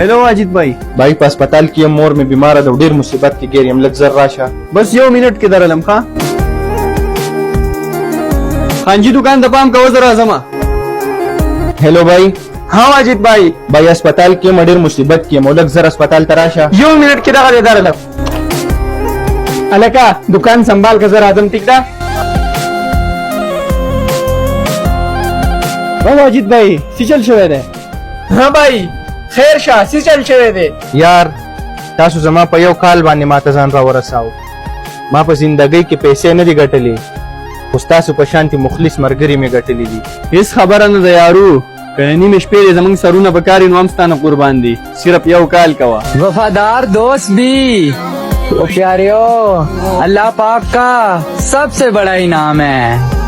هلو واجد بھائی. بھائی، په هسپتال کې یم، مور مې بیماره ده، ډیر مصیبت کې ګیر یم، لږ زر راشه. بس یو منټ کې درلم. ښه خانجی، دکان ته پام کوه، زه راځم. هلو بھائی. ها واجد بھائی. بھائی، هسپتال کې یم، ډیر مصیبت کې یم، لږ زر هسپتال ته راشه. یو منټ کې دغه دی درلم. هلکه، دکان سنبال که، زه راځم، ټیک ده؟ ها واجد بھائی، څه چل شوی دی؟ ها بھائی، خیر شه، څه چل شوی دی؟ یار، تاسو زما په یو کال باندې ماته ځان را ورساو. ما په زندګۍ کې پیسې نه دي ګټلې، خو ستاسو په شانتې مخلص ملګري مې ګټلي دي. هیڅ خبره نه ده یارو، که نیمې شپې دې زمونږ سرونه په کاري نو هم ستا نه قربان دي، صرف یو کال کوه. वफादार दोस्त भी، ओ प्यारियो، अल्लाह पाक का सबसे बड़ा इनाम है.